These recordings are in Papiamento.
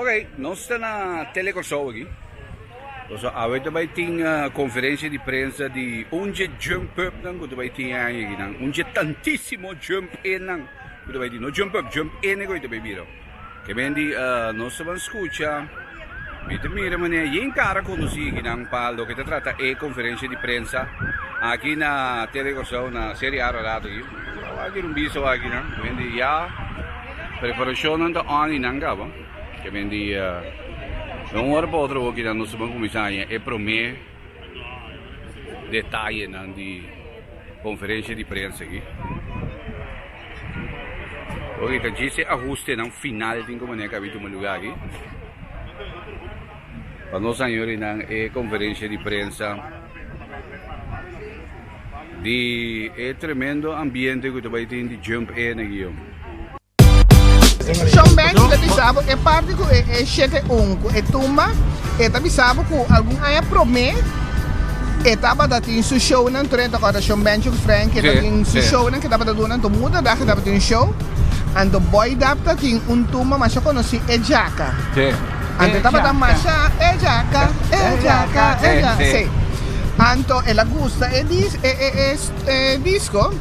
Ok, nos ta na Tele Kòrsou aki. Pasobra awe ta bai tin konferensia di prensa di un dje jump up nan ku ta bai tin e aña aki nan. Un dje tantísimo jump in nan ku ta bai tin. No jump up, jump in ku ta bai bira. Ke men di nos ta ban skucha, mi ta mira manera yen kara konosí aki nan pa loke ta trata e konferensia di prensa aki na Tele Kòrsou na Seri Ararat aki. Wak un biso aki nan. Ke men di ya preparashonnan ta on i nan kaba. Ke men di de un ora pa otro hokinan nos ta ban kuminsá haña e promé detayenan di konferensia di prensa aki. Oke ta djis e ahustenan final tin ku manera ku a bin tuma lugá aki. Pa nos haña orinan e konferensia di prensa di e tremendo ambiente ku ta bai tin di Jump In aki yo. Shon Benji ta bisa bo e parti ku e e shete un ku e tumba e ta bisa bo ku algun aña prome e tabata tin su shownan tur e ta kòrda Shon Benji ku Frankie e ta tin su shownan ke tabata duna anto muda dag e tabata tin show anto Boy Dap ta tin un tumba masha konosí e djaka anto e tabata masha e djaka e djaka e djaka si anto el a gusta e e e disco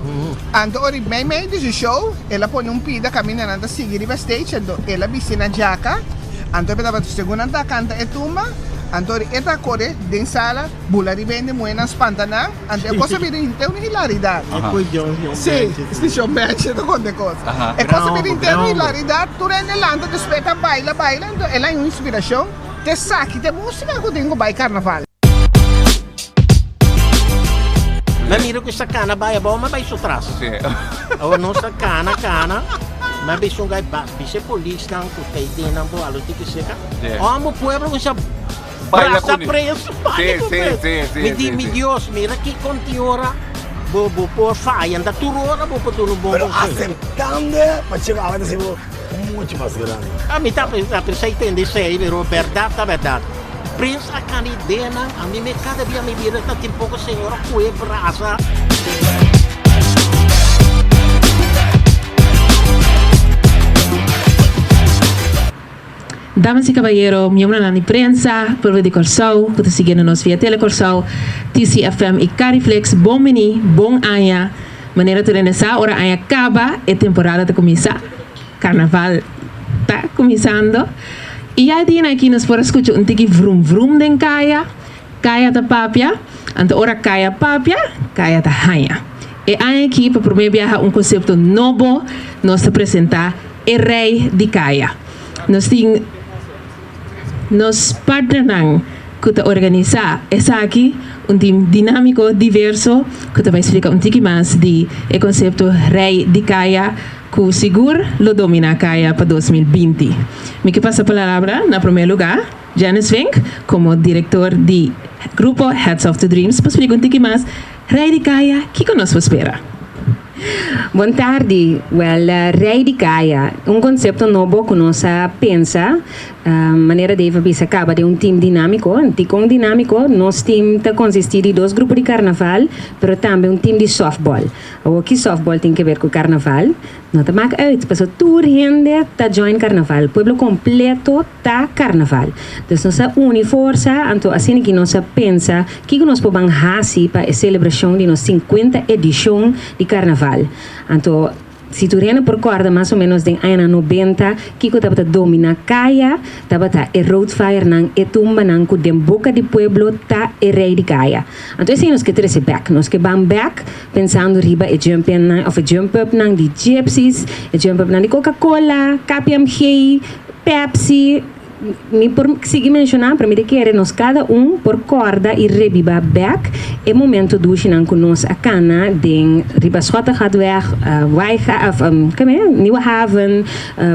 anto ora mei mei di su show. El a pone un pida kaminda nan ta sigui riba stage, anto el a bisti na djaka, anto e tabata segun nan ta kanta e tumba, anto ori e ta kore den sala bula riba hende muhénan spanta nan, anto e kos a bira henter un hilaridat. Sí, sí, Shon Benchi ta konta e kos. E kos a bira henter un hilaridat, tur hende lanta despues ta baila baila, anto el a haña un inspirashon te esaki ta e músika ku tin ku bai karnaval. Mi a mira ku esa kana bai abou, mi a bai su tras. Awor nos ta kana kana, mi a bisa un gai bas, bisa e polisnan ku ta ei den nan bo alo tiki seka. Amo pueblo kuminsá brasa preso, baila ku preso. Mi di, mi Dios, mira ki konti ora bo bo por faya, nta tur ora bo por duna un bon Pero konseho. aceptando pa chega awe ta sido mucho mas grandi. A mi ta pensa i tende esei, pero bèrdat ta bèrdat. Prins a cana ideanan, a mi me cada bia mi bira ta tin poco señora cu e brasa. Damas y cabayero, miembronan di prensa, pueblo di Corsou cu ta siguiendo nos via Tele Corsou, TCFM y Cariflex, bon bini, bon aña. Manera tur hende sa, ora aña caba, e temporada ta cuminsa. Carnaval ta cuminsando y ya dina aki nos por a scucha un tiki vrum vrum den caya, caya ta papia, anto ora caya papia, caya ta haña. E aña aki pa prome biaha un concepto nobo nos ta presenta e Rey di Caya. Nos tin nos partnernan cu ta organisa esaki, un team dinamico, diverso cu ta bay splica un tiki mas di e concepto Rey di Caya. Ku sigur lo dominá kaya pa 2020. Mi ke pasa palabra na promé lugá Janice Vink komo direktor di grupo Hats Off to Dreams pa splika un tiki mas Rei di Kaya kiko nos por spera. Bon tardi. Wèl, Rei di Kaya, un konsepto nobo ku nos a pensa, manera Dave a bisa kaba den un tim dinámiko. Dikon dinámiko? Nos tim ta konsistí di dos grupo di karnaval, pero tambe un tim di sòftbòl. Awor ki softball tin ke ber ku karnaval? No ta mak uit, pasobra tur hende ta join karnaval, pueblo kompleto ta karnaval. Dus nos a uni forsa, anto asina ki nos a pensa kiko nos por ban hasi pa e selebrashon di nos sinkuenta edishon di karnaval. Anto si tur hende por kòrda mas o ménos den añanan nobenta kiko tabata dominá kaya, tabata e roadfirenan, e tumbanan ku den boka di pueblo ta e rei di kaya. Anto esei nos ke trese bèk, nos ke ban bèk Pensando riba e jump-innan of e jump-upnan di Gypsies, e jump-upnan di Coca-Cola, KPMG, Pepsi, mi por sigui menshoná, pero mi ta kere nos kada un por kòrda i rebibá bèk e momento dushinan ku nos a kana den riba Schottegatweg, Waaiga of Nieuwe Haven,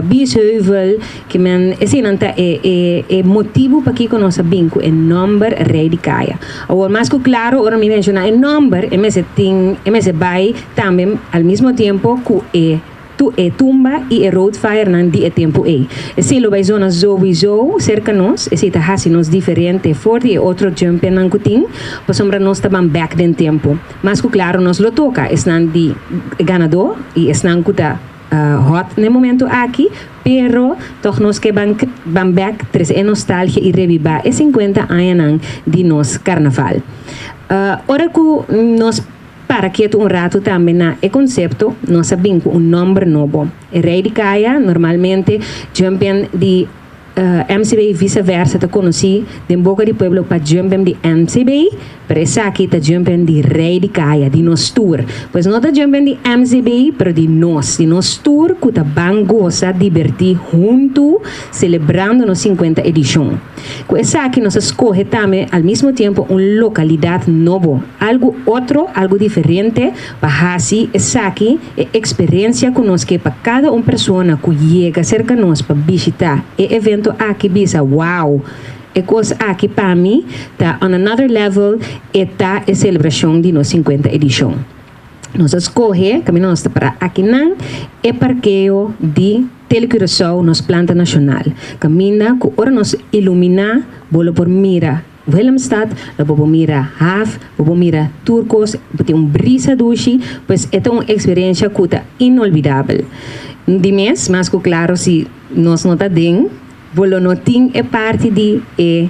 Biesheuvel. Ke men eseinan ta e e e motibu pakiko nos a bin ku e nòmber Rei di Kaya. Awor mas ku klaro ora mi menshoná e nòmber e mester tin e mester bai tambe al mismo tiempo ku e tu e tumba i e roadfirenan di e tempu ei. Esei lo bai zona zowizo serka nos, esei ta hasi nos diferente for di e otro jumpingnan ku tin, pasobra nos ta ban bèk den tempu. Mas ku klaro nos lo toka esnan di e ganadó i esnan ku ta. hot na e momento aki, pero toch nos ke ban ban bek trese e nostalgia y rebiba e 50 añanan di nos carnaval. Ora cu nos para ketu un rato tambe na e concepto, nos a bin cu un nomber nobo. E Rey di Caya, normalmente Jump-In di MCB vice versa ta conoci den boca di pueblo pa Jump-In di MCB, pero esaki ta Jump-In di Rey di Caya, di nos tur. Pues no ta Jump-In di MCB, pero di nos, di nos tur cu ta ban goza, diberti hunto, celebrando nos 50 edicion. Cu esaki nos a scoge tambe al mismo tiempo un localidad nobo, algo otro, algo diferente, pa haci esaki e experiencia cu nos ke pa cada un persona cu yega cerca nos pa bishita e evento aki bisa, "Wow, e cos aki pa mi ta on another level, e ta e celebracion di nos 50 edicion." Nos a scoge, caminda nos ta para akinan, e parkeo di Tele Curaçao, nos planta nacional. Caminda cu ora nos ilumina, bo lo por mira Willemstad, lo bo por mira haf, bo por mira tur cos, bo tin un brisa dushi, pues e ta un experiencia cu ta inolvidabel. Di mes, mas cu claro si nos no ta den, bo lo no tin e parti di e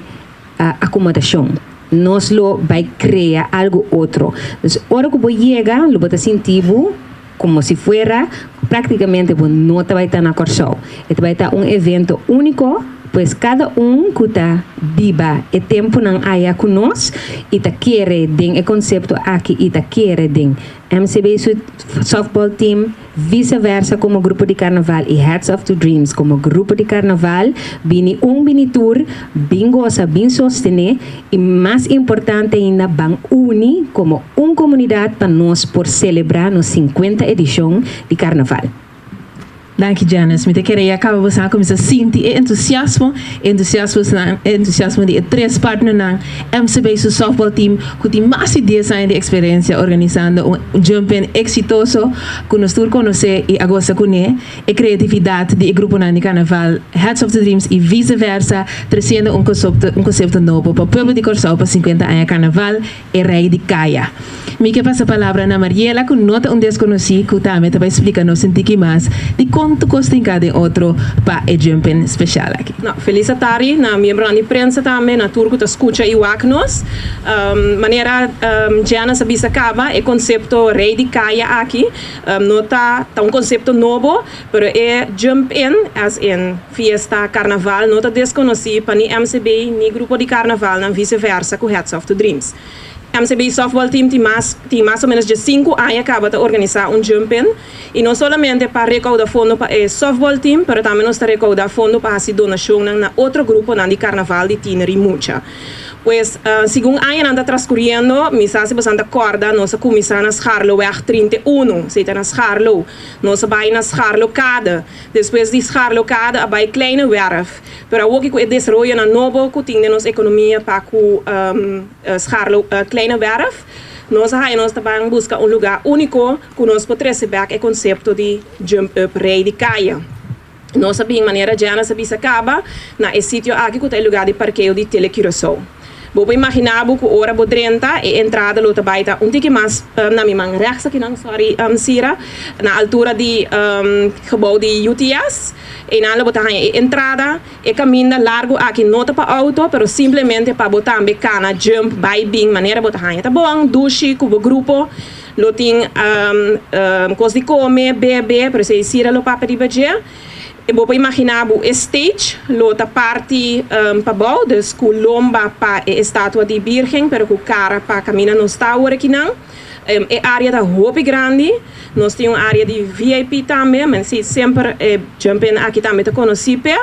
acomodacion. Nos lo bay crea algo otro. Dus ora cu bo yega, lo bo ta sinti bo como si fuera practicamente bo no ta bay ta na Corsou. E ta bay ta un evento unico, pues cada un cu ta biba e temponan aya cu nos y ta kere den e concepto aki y ta kere den MCB su softball team, viceversa como grupo di carnaval y Hats Off to Dreams como grupo di carnaval, bini un bini tur, bin goza, bin sostene y, mas importante ainda, ban uni como un comunidad pa nos por celebra nos 50 edicion di carnaval. Danki, Janice. Mi ta kere ya caba bo a cuminsa sinti e entusiasmo di e tres partnernan, MCB su softball team, cu tin mas di 10 aña di experiencia organisando un jump-in exitoso, cu nos tur conoce y a gosa cu ne, e creatividad di e gruponan di carnaval, Hats Off to Dreams y viceversa, treciendo un concepto nobo pa pueblo di Corsou pa 50 aña carnaval e Rey di Caya. Mi ke pasa palabra na Mariela, cu no ta un desconoci, cu tambe ta bay splica nos un tiki mas di cuanto costa den cada otro pa e jump-in special aki. No, felis tardi na miembro di prensa tambe, na tur cu ta scucha y wak nos. Manera Janice a bisa caba, e concepto Rey di Caya aki, no ta un concepto nobo, pero e jump in, as in fiesta carnaval, no ta desconoci pa ni MCB, ni grupo di carnaval, ni viceversa cu Hats Off to Dreams. MCB Softball Team tin mas o menos di 5 aña caba di organisa un jump-in y no solamente pa recauda fondo pa e softball team, pero tambe nos ta recauda fondo pa haci donacion na otro grupo di carnaval di tiener y mucha. Pues, segun aña ta transcuriendo, mi sa si bo ta corda, nos a cuminsa na Scharloweg 31, esey ta na Scharloo. Nos a bay na Scharlookade. Despues di Scharlookade, a bay Kleine Werf. Pero awor cu e desaroyo na nobo cu tin den nos economia pa cu Scharloo, Kleine Werf, nos a nos tambe a busca un luga unico cu nos por trece e concepto di jump up Rey di Caya. Nos a bin, manera Janice a bisa caba, na e sitio aki cu ta e luga di parkeo di Tele Curaçao. Bo por imagina cu ora bo drenta e entrada lo ta bay ta un tiki mas na mi man rechts aki nan, sorry, Sira, na altura di gebouw di UTS y nan lo bo ta e entrada e caminda largo aki no ta pa auto, pero simplemente pa bo tambe cana jump bay bin manera bo ta haya ta bon dushi cu bo grupo. Lo tin cos di come, bebe, pero esey Sira lo papia riba dje. E bo por imagina bo stage lo ta parti pa bou, dus cu lomba pa e estatua di Virgen, pero cu cara pa caminda nos ta awor aki nan. E area ta hopi grandi. Nos tin un area di VIP tambe, mas si semper jump in aki tambe ta conoci pe.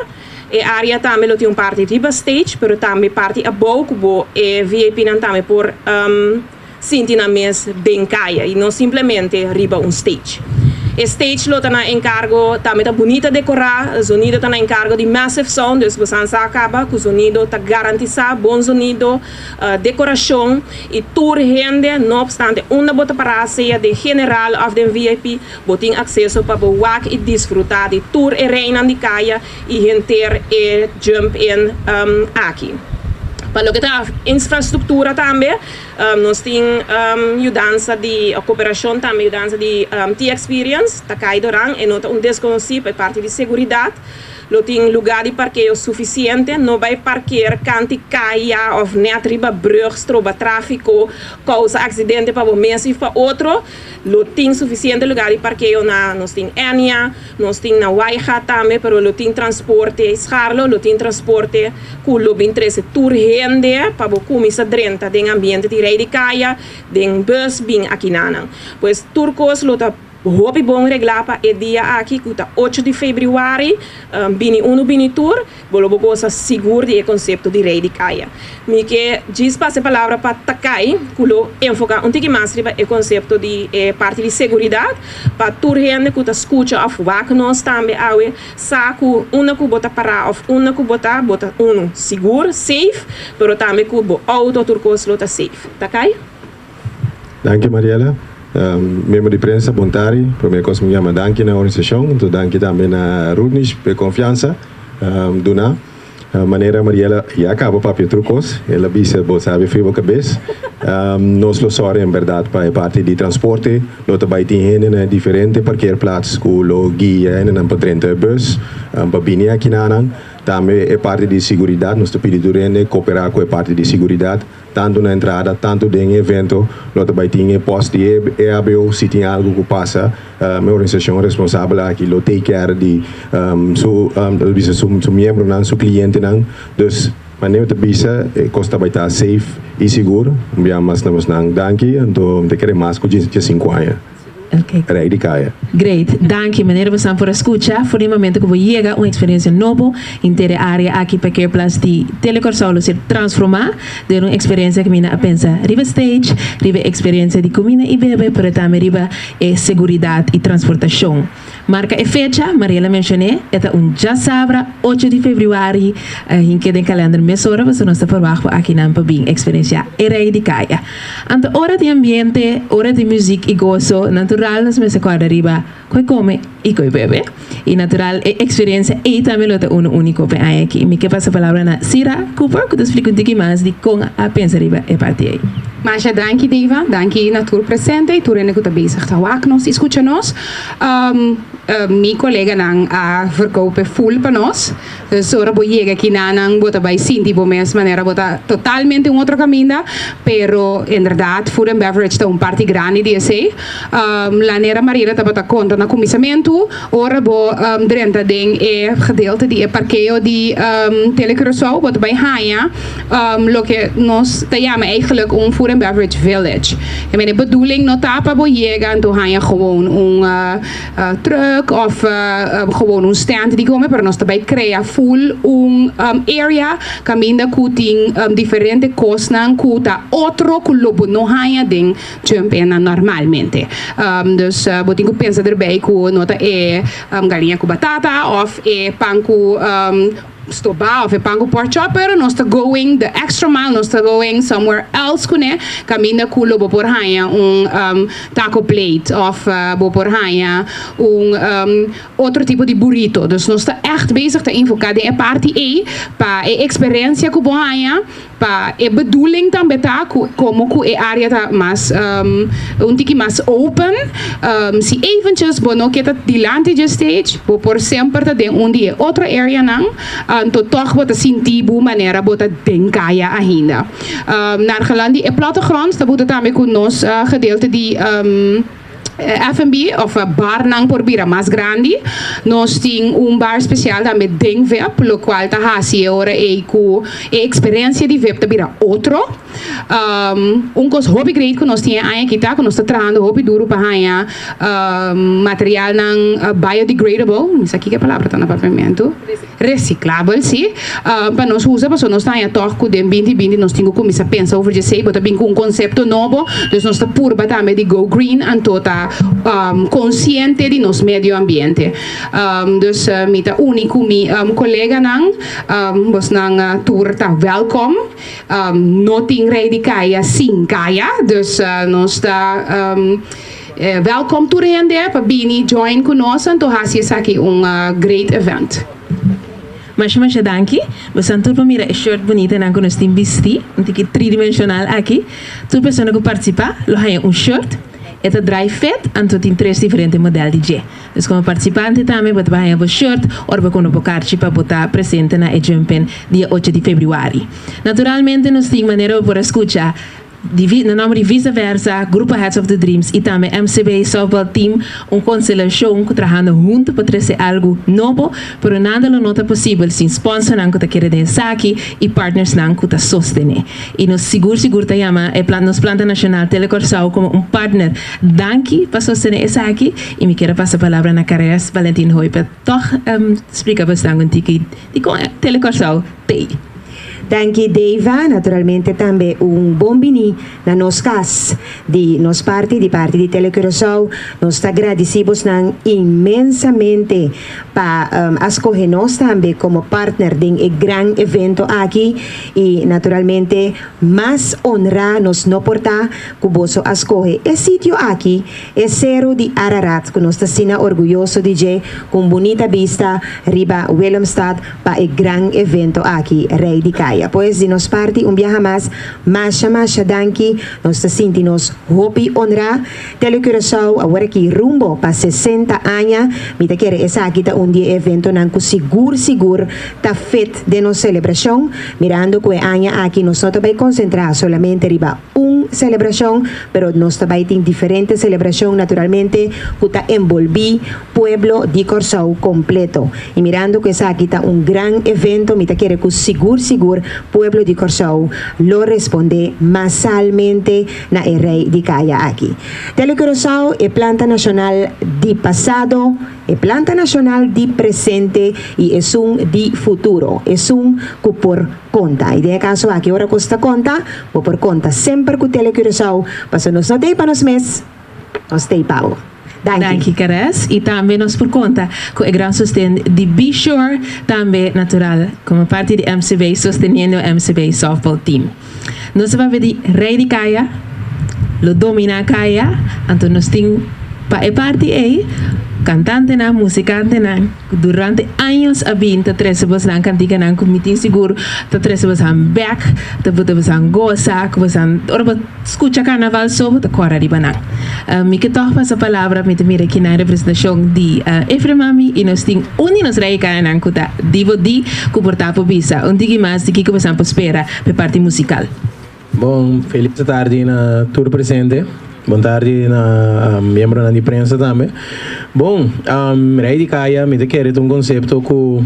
E area tambe lo tin un parti riba stage, pero tambe parti abou cu bo e VIP nan tambe por sinti nan mes den caya y no simplemente riba un stage. E stage lo ta na encargo, tambe ta bunita decora, sonido ta na encargo di Massive Sound, dus bo sa caba cu sonido ta garantisa, bon sonido, decoracion y tur hende, no obstante unda bo ta para, sea di general of di VIP, bo tin acceso pa bo wak y disfruta di tur e Reynan di Caya y henter e jump in aki. Pa loke ta infrastruktura tambe nos tin yudansa di koperashon tambe yudansa di T-Experience ta kai doran e no ta un deskonosí pa e parti di seguridat. Lo tin lugá di parkeo sufisiente, no bai parker kanti kaya òf nèt riba brùg stroba tráfiko, kousa aksidente pa bo mes i pa otro. Lo tin sufisiente lugá di parkeo na nos tin Enia, nos tin na Waaigat tambe, pero lo tin transporte Scharlo, lo tin transporte ku lo bin trese tur hende pa bo kuminsá drenta den ambiente di rei di kaya, den bus bin akinanan. Pues tur kos lo ta. Hopi bon reglá pa e dia aki ku ta ocho di febrüari, bini unu bini tur, bo lo bo gosa sigur di e konsepto di Rei di Kaya. Mi ke djis pasa e palabra pa Takai ku lo enfoká un tiki mas riba e konsepto di e parti di seguridat pa tur hende ku ta skucha òf wak nos tambe awe sa ku unda ku bo ta pará òf unda ku bo ta, bo ta unu sigur, safe, pero tambe ku bo outo tur kos lo ta safe. Takai. Danki Mariela. Miembro di prensa bon tardi. Prome kos mi yama danki na organisashon, anto danki tambe na Rudnish pa e konfiansa duna. Manera Mariela ya kaba papia tur kos, el a bisa bo sabi fri bo kabes. Nos lo sòri en bèrdat pa e parti di transporte, lo ta bai tin hende na e diferente parkeerplaats ku lo guia hendenan pa drenta e bus pa bini akinanan. Tambe e parti di siguridat, nos ta pidi tur hende koperá ku e parti di siguridat. Tantu na entrada, tantu den e evento, lo ta bai tin e post di e EHBO. Si tin algu ku pasa, e organisashon responsabel aki lo take care di su, lo bisa su miembronan, su klientenan. Dus, manera mi ta bisa, e kos ta bai ta safe i sigur. Un bia mas na bosnan danki, anto mi ta kere mas ku diesinku aña. Ok. Rei di kaya. Great. Danki meneer bosan por a skucha. For di momento ku bo yega un eksperensia nobo henter e área aki parkeerplaats di Tele Kòrsou lo ser transformá den un eksperensia ku mi na a pensa riba stage, riba e eksperensia di kumina i bebe pero tambe riba e seguridat i transportashon. Marka e fecha, Mariela menshoné, e ta un djasabra ocho di febrüari. Hinke den kalender mesora pasobra nos ta ferwagt bo akinan pa bin eksperensiá e Rei di Kaya. Anto ora di ambiente, ora di muzik i goso, natural nos mester kòrda riba koi kome i koi bebe. I natural e eksperensia ei tambe lo ta unu úniko p'e aña aki. Mi ke pasa palabra na Sira Cooper ku ta splika un tiki mas di kon a pensa riba e parti ei. Masha danki Diva, danki na tur presente i tur hende ku ta bezig ta wak nos i skucha nos. Mi koleganan a verkope full pa nos. Dus ora bo yega kinanan bo ta bai sinti bo mes manera bo ta totalmente un otro kaminda, pero inderdaad food and beverage ta un parti grandi di esei. Lanera Mariela tabata konta na kuminsamentu, ora bo drenta den e gedeelte di e parkeo di Tele Curaçao bo ta bai haña loke nos ta yama eigenlijk un food and beverage village. E mene bedoeling no ta pa bo yega anto haña gewoon un truck of gewoon un stand di come pero nos ta bai crea full un area caminda cu tin diferente cosnan cu ta otro cu lo bo no haña den Jump In normalmente. Dus bo tin cu pensa derbij cu no ta e galiña cu batata of e pan cu Stoba of e pan ku pork chop pero nos ta going the extra mile, nos ta going somewhere else kuné kaminda ku lo bo por haña un taco plate of bo por haña un otro tipo di burrito. Dus nos ta ègt bezig ta enfoká den e parti ei pa e eksperensia ku bo haña. Pa e bedoeling tambe ta ku komo ku e área ta mas un tiki mas open, si eventjes bo no ke ta dilanti dje stage, bo por semper ta den un di e otro areanan, anto tòg bo ta sinti bo manera bo ta den kaya ainda. Naar gelang di e plattegrond ta buta tambe ku nos gedeelte di. F&B of barnan por bira mas grandi. Nos tin un bar special tambe den vip, locual ta haci e ora ey cu e experiencia di vip ta bira otro. Un cos hopi great cu nos tin e aña aki ta cu nos ta trahando hopi duro pa haña materialnan biodegradable, mi sa kiko e palabra ta na papiamento. Reciclabel, si. Pa nos usa, pasobra nos ta haña tòg ku den binti binti nos tin ku kuminsá pensa over djesei. Bo ta bin ku un konsepto nobo, dus nos ta purba tambe di go green, anto ta konsiente di nos medio ambiente. Dus mi ta uni ku mi koleganan, bosnan tur ta wèlkom. No tin rei di kaya sin kaya, dus nos ta Welkom tur hende pa bini join ku nos anto hasi esaki un great event. Masha masha danki. Bosan tur por mira e shirt bunitanan ku nos tin bisti, un tiki tridimensional aki. Tur persona ku partisipá lo haña un shirt. E ta dry fit, anto tin tres diferente model di dje. Dus komo partisipante tambe bo ta bai haña bo shirt ora bo kumpra bo karchi pa bo ta presente na e Jump-In dia ocho di febrüari. Naturalmente nos tin manera bo por a skucha di na nomber di Visa Versa, Grupo Heads of the Dreams y tambe MCB Softball Team un constelacion cu trahando hunto pa trece algo nobo, pero nada lo no ta posibel sin sponsornan cu ta kere den esaki y partnersnan cu ta sostene. Y nos sigur sigur ta yama e nos planta nacional Tele Corsou como un partner. Danki pa sostene esaki y mi kier a pasa palabra na Carres Valentin Hoy pa toch splica bosnan un tiki dicon Tele Corsou t'ey. Danki Deva, naturalmente tambe un bon bini na nos cas di nos parti, di parti di Tele Curaçao. Nos ta gradici bosnan inmensamente pa a scoge nos tambe como partner den e gran evento aki y naturalmente mas honra nos no por ta cu boso a scoge e sitio aki, e Cero di Ararat cu nos ta asina orguyoso di dje cu un bunita bista riba Willemstad pa e gran evento aki, Rey di Kaya. Pues di nos parti un biaha mas, masha masha danki, nos ta sinti nos hopi honra. Tele Curaçao awor aki rumbo pa 60 aña, mi ta kere esaki ta un di e eventonan cu sigur sigur ta fit den nos celebracion, mirando cu e aña aki nos no ta bay concentra solamente riba un celebracion, pero nos ta bay tin diferente celebracion naturalmente cu ta envolvi pueblo di Corsou completo. Y mirando cu esaki ta un gran evento, mi ta kere cu sigur sigur pueblo di Corsou lo responde masalmente na e Rey di Kaya aki. Tele Curaçao, e planta nacional di pasado, e planta nacional di presente y esun di futuro, esun cu por conta. Y den e caso aki ora cu ta conta, bo por conta semper cu Tele Curaçao, paso nos no t'ey pa nos mes, nos t'ey pa bo. Danki. Danki Caress. Y tambe nos por conta cu e gran sosten di Be Sure, tambe natural como parti di MCB sosteniendo MCB Softball Team. Nos ta papia di Rey di Kaya, lo domina Kaya, anto nos tin pa e parti ey cantantenan, musicantenan cu durante años a bin ta trece bosnan canticanan cu mi tin sigur ta trece bosnan bek, ta buta bosnan goza, cu bosnan ora bo scucha carnaval so bo ta cora riba nan. Mi ke tog pasa palabra, mi ta mira aki nan representacion di Efrem Mami y nos tin un di nos Rey di Kayanan cu ta Divo D cu por ta por bisa un tiki mas di kico bosnan por spera p'e parti musical. Bon, felis tardi na tur presente. Bon tardi na miembronan di prensa tambe. Bon, Rey di Kaya mi ta kere ta un concepto cu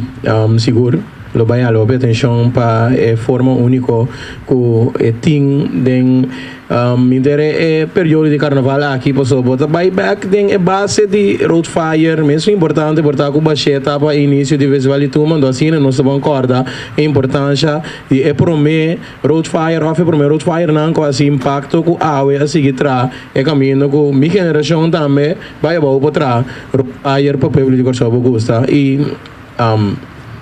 sigur lo bay hala hopi atencion pa e forma unico cu e tin den Hinter e periodo di carnaval aki paso bo ta bay bek den e base di Road Fire, mesun importante por ta cu Bashe ta pa inicio di Festival di Tumba, anto asina nos ta bon corda e importancia di e prome Road Fire of e prome Road Firenan cu a haci impacto cu awe a sigui tra e caminda cu mi generacion tambe bay abao por tra Road Fire pa pueblo di Corsou por gusta y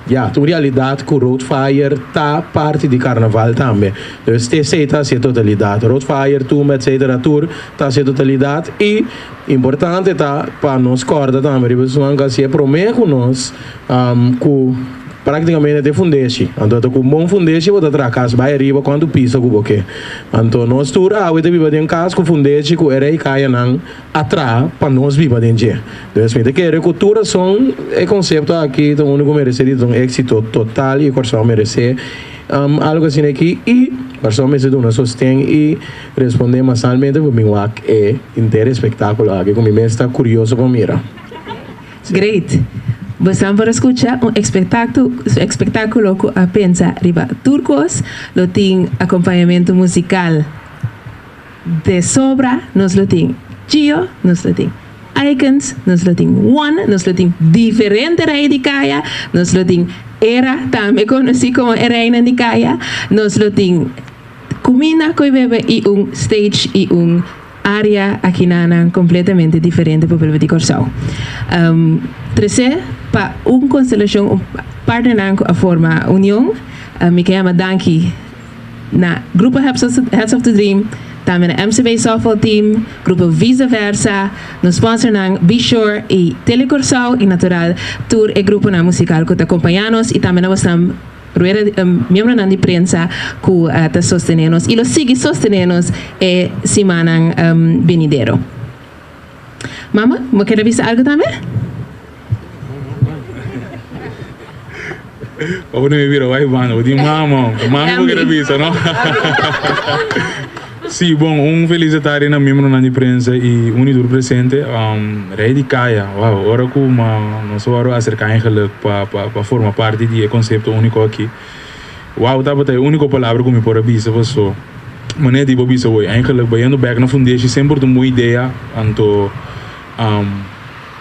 Ya, ta un realidat ku Road Fire ta parti di karnaval tambe. Dus esei ta hasi e totalidat. Road Fire, tumba etsetera tur ta hasi e totalidat i importante ta pa nos kòrda tambe riba esun ku a hasi e promé ku nos ku praktikamente ta e fundeshi. Anto ta ku un bon fundeshi bo ta traha kas bai ariba kuantu piso ku bo ke. Anto nos tur awe ta biba den kas ku fundeshi ku e rei kayanan a traha pa nos biba den dje. Dus mi ta kere ku tur rason e konsepto aki ta unu ku meresé di ta un éksito total i Kòrsou meresé algu asina aki i Kòrsou mester duna sosten i respondé masalmente pa bin wak e henter espektákulo aki ku mi mes ta kurioso pa mira. Great! Bosan por a skucha un espektákulo ku a pensa riba tur kos, lo tin akompañamentu musikal. De sobra nos lo tin Gio, nos lo tin Icons, nos lo tin One, nos lo tin diferente rey di caya, nos lo tin Era, tambe conoci como e reynan di caya, nos lo tin cuminda cu e bebe y un stage y un area akinanan completamente diferente pa pueblo di Corsou. Trece pa un constelacion, un partnernan cu a forma union, mi ke yama danki. Na Grupo Heads of the Dream. Tambe na MCB Softball Team, Grupo Visa Versa, nos sponsornan Be Sure y Tele Corsou y natural tur e gruponan musical cu ta acompaña nos y tambe na bosnan rueda miembronan di prensa cu ta sostene nos y lo sigui sostene nos e simannan benidero. Mama, bo kere bisa algo tambe? Bo pone mi bira bai banda, bo tin mama, mami bo kere bisa, no? Sí, bon, un felis tardi na miembronan di prensa y un y tur presente. Rey di Kaya, wow, ora cu ma nos a wòrdu acerca eigenlijk pa pa forma parti di e concepto unico aki. Wow tabata e unico palabra cu mi por a bisa paso manera di bo bisa hoy eigenlijk bayendo bek na fundeshi semper ta un bon idea anto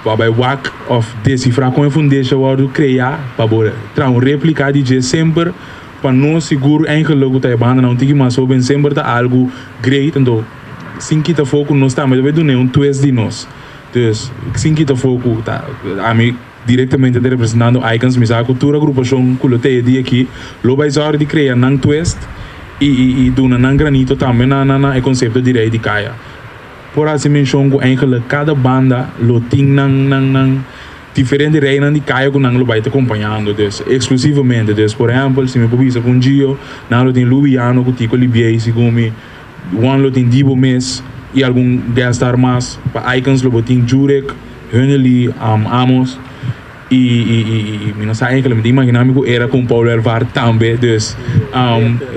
pa bay wak of descifra con e fundeshi a wordo crea pa bo traha un replica di dje semper pa nos sigur eigenlijk cu ta e bandanan un tiki mas hoben semper ta algo great anto sin kita afo cu nos tambe ta bay duna e un twist di nos dus sin kita afo cu ta ami. Directamente ta representando Icons mi sa cu tur agrupacion cu lo ta e dia aki lo bay zorg di crea nan twist y y duna nan granito tambe na na na e concepto di Rey di Caya. Por haci mencion cu eigenlijk cada banda lo tin nan nan nan diferente reynan di caya cu nan lo bay ta acompañando dus exclusivamente dus por ehempel si mi por bisa cu un Gio nan lo tin Lubiano cu Tico Libiey segun mi Juan lo tin Dibo mes y algun guest star mas. Pa Icons lo bo tin Jurek, Hunnely, Amos y y y mi no sa eigenlijk mi ta imagina mi cu era con Paulo Elvar tambe dus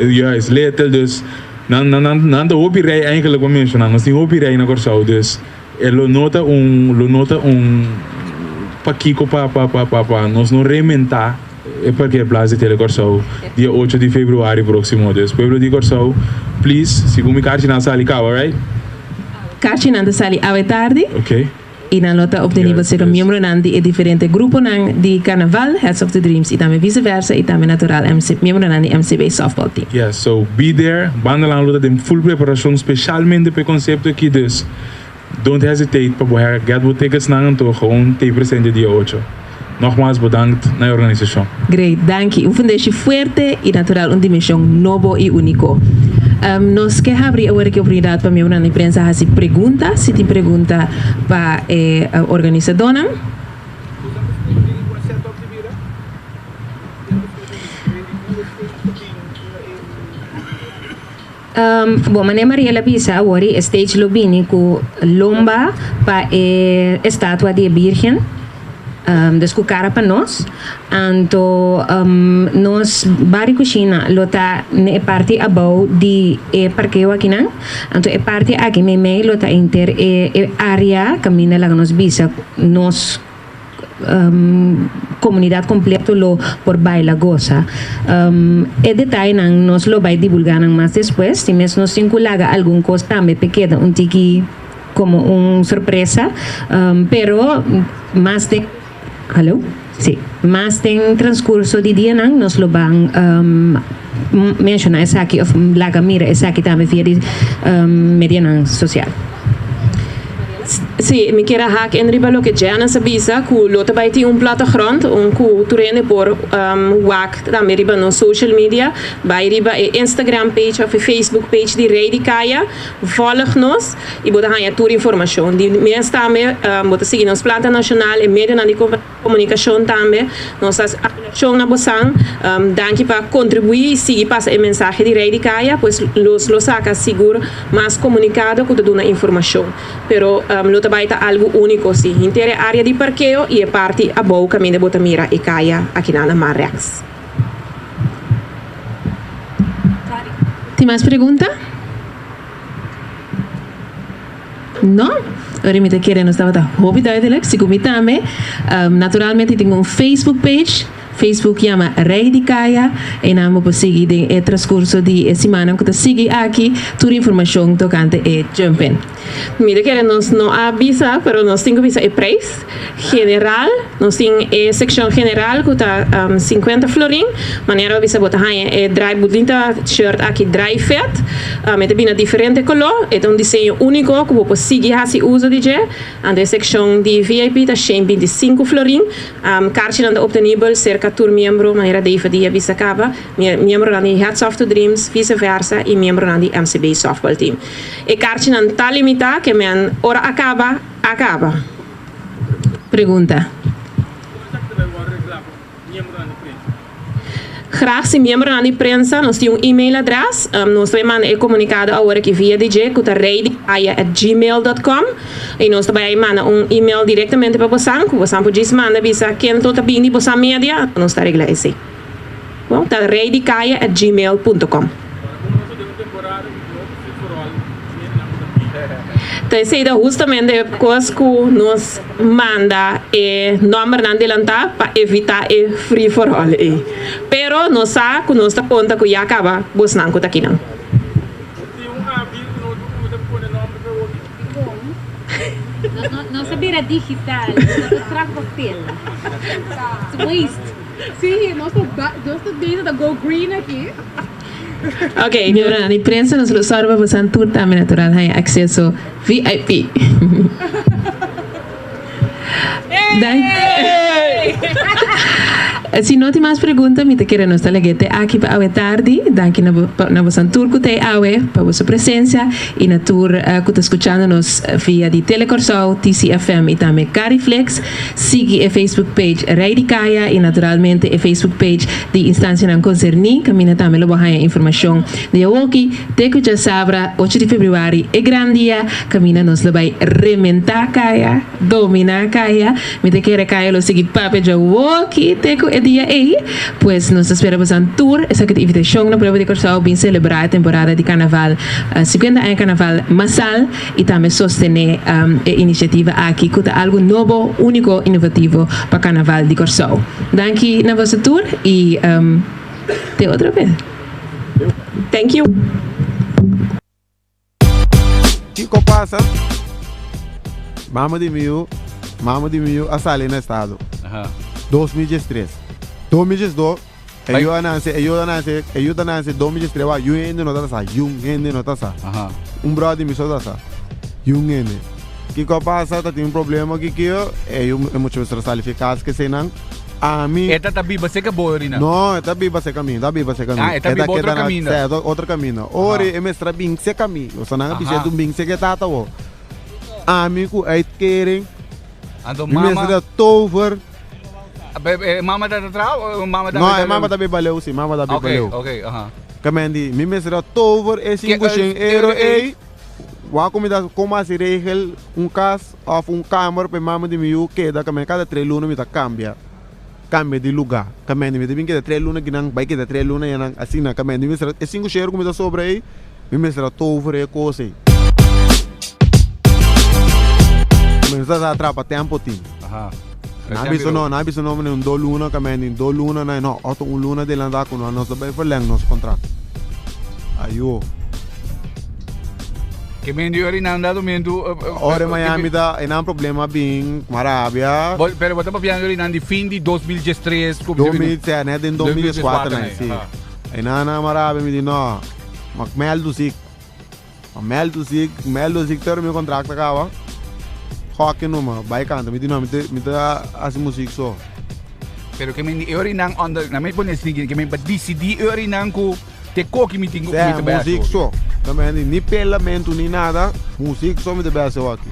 juist Little dus nan nan nan ta hopi rey eigenlijk pa menciona nos tin hopi rey na Corsou dus e lo no ta un lo no ta un pakico pa pa pa pa nos no rementa E parkeerplaats di Tele Kòrsou dia ocho di februari próksimo. Dus pueblo di Kòrsou, please, segun mi karchinan sali kaba, right? Karchinan ta sali awe tardi Ok. i nan lo ta optenibel serka miembronan di e diferente gruponan di Karnaval, Hats Off to Dreams i tambe vice versa i tambe natural MC, miembronan di MCB Softball Team. Yes, so be there, bandanan lo ta den full preparashon speshalmente pa e konsepto aki, dus don't hesitate pa bo get bo ticketsnan anto gewoon t'ei presente dia ocho. Nogmaals bedankt na e organisashon. Great, danki. Un fundeshi fuerte y natural un dimension nobo y unico. Nos ke habri awor aki oportunidad pa miembronan di prensa haci pregunta, si tin pregunta pa e organisadónan. Bon, manera Mariela a bisa awor e stage lo bini ku lomba pa e estatua di e Birgen, dus ku kara pa nos. Anto nos bar di kushina lo ta na e parti abou di e parkeo akinan. Anto e parti aki meimei lo ta inter e area kaminda laga nos bisa nos. Comunidad completo lo por baila goza. E detayenan nos lo bay divulga nan mas despues. Tin mes nos tin cu laga algun cos tambe p'e keda un tiki como un sorpresa. Pero mas den, hallo? Si, mas den transcurso di dianan nos lo ban menciona esaki of laga mira esaki tambe via di medianan social. Sí, mi kier a hak in riba loke Janice a bisa, ku lo ta bai tin un plattegrond, un ku tur hende por wak tambe riba nos social media. Bai riba e Instagram page of e Facebook page di Rey di Kaya, volg nos i bo ta haña tur informashon. Di mes tambe bo ta sigui nos planta nashonal, e medionan di Komunikashon tambe. Nos ta apelashon na bosan. Danki pa kontribuí i sigui pasa e mensahe di Rei di Kaya, pues los lo saka sigur mas komunikado ku ta duna informashon. Pero lo ta bai ta algu úniko si, henter e área di parkeo i e parti abou kaminda bo ta mira e kaya akinan na Mar Rex. Tin mas pregunta? No? Ora mi ta kere nos tabata hopi duidelijk, si ku mi tambe. Naturalmente tin un Facebook page, Facebook yama Rey di Kaya, einan bo por sigui den e transcurso di e simannan ku ta sigui aki tur informashon tokante e Jump In. Mi ta kere nos no a bisa, pero nos tin ku bisa e prijs general. Nos tin e sekshon general ku ta 50 florin. Manera bo bisa bo ta haña e dry bunita shirt aki dry fit. E ta bini na diferente koló. E ta un diseño úniko ku bo por sigui hasi uso di dje. Anto e sekshon di VIP ta 125 florin. Karchinan ta optenibel serka. serka tur miembro, manera David a bisa kaba, miembronan di Hats Off to Dreams, vice versa, i miembronan di MCB Softball Team. E karchinan ta limitá, ke men ora a kaba, a kaba. Pregunta. Graag si miembronan di prensa nos tin un email adres, nos ta bay manda e comunicado awor aki via di dje cu ta reydicaya at gmail dot com y nos ta bay manda un email directamente pa bosan cu bosan por djis manda bisa ken to ta bini bosan media nos ta regla esey. Bon, ta reydicaya at gmail punto com. Ta esey ta hustamente e cos cu nos manda e nombernan delantá pa evitá e free for all ei. Pero nos sa cu nos ta conta cu ya caba bosnan cu ta kinan. Nos a bira digital, nos no ta traha papel. It's waste. Sí, nos ta nos ta bezig ta go green aki. Ok. Miembronan di prensa nos lo sòru pa bosan tur tambe natural haña akseso VIP. Si no tin mas pregunta mi ta kere nos ta lag'é te aki pa awe tardi. Danki na na bosan tur ku ta ei awe pa boso presensia i na tur ku ta skuchando nos via di Tele Kòrsou, TCFM i tambe Cariflex. Sigui e Facebook page Rei di Kaya i naturalmente e Facebook page di instansianan konserní kaminda tambe lo bo haña informashon di awoki te ku djasabra ocho di febrüari e gran dia kaminda nos lo bai rementá kaya, dominá kaya. Mi ta kere kaya lo sigui papia djawoki te ku e dia ei. Pues nos ta spera bosan tur esaki ta invitashon na pueblo di Kòrsou bin selebrá e temporada di karnaval, 50 aña karnaval masal. i tambe sostené e inisiativa aki ku ta algu nobo, úniko, inovativo pa Karnaval di Kòrsou. Danki na boso tur i te otro bes. Thank you. Kiko pasa? Mama di mi yu, mama di mi yu a sali na estado. 2013. 2012 E yu a nanse, e yu a nanse, e yu ta nanse 2013 wak yun hende no ta sa, yun hende no ta sa. Un bròder di mi so ta sa, yun hende. Kiko a pasa? Ta tin un problema ki kio, e yu e mucha mester a sali fi kas kesenan. Ami. E ta ta biba serka bo orina? No, e ta biba serka mi, e ta biba serka mi. Ah, e ta biba otro kaminda. E ta otro kaminda. Ora e mester a bin serka mi, osea nan a bisa e bin serka e tata wou. Ami ku uitkering, Anto mi mama. mester a tover. Mama ta traha o mama ta No, e mama ta biba leu si, mama ta biba leu. Ok, ok, aha. Kamendi, mi mester a tover e 500 euro ei. Wak ku mi ta kon hasi regel un kas of un kamer pa e mama di mi yu keda kamen kada tres luna mi ta kambia, kambia di luga. Kamendi mi ta bin keda tres luna kinan bai keda tres luna yanan asina. Kamendi mi mester a e 500 euro ku mi ta sobra ei mi mester a tover e kos ei. Mi mester a trapa tempo tin. Aha. Nan bisa no, nan bisa no meneer un do luna ka men din do luna na no, otro un luna adelantá ku no nos ta bai verleng nos kontrakt. Ayo. Ke men di ori nan dado mentu. Ora Miami ta e nan problema bin marabia. Bo, pero bo ta papiando ori nan di fin di 2013 ku 2007, net den 2014 nan, si. E nan nan marabia mi di no, ma meldu sik. Ma meldu sik, meldu sik te ora mi kontrakt a kaba. Hockey numa, bai kanta. Mi di no, mi ta, mi ta hasi muzik so. Pero ke men di e orinan onder, na mi pone sneaky, ke men pa disidí e orinan ku te koki mi tin ku mi Sè, ta bai hasi muzik hopi. so. Ta men di ni pelamentu ni nada, muzik so mi ta bai hasi hockey.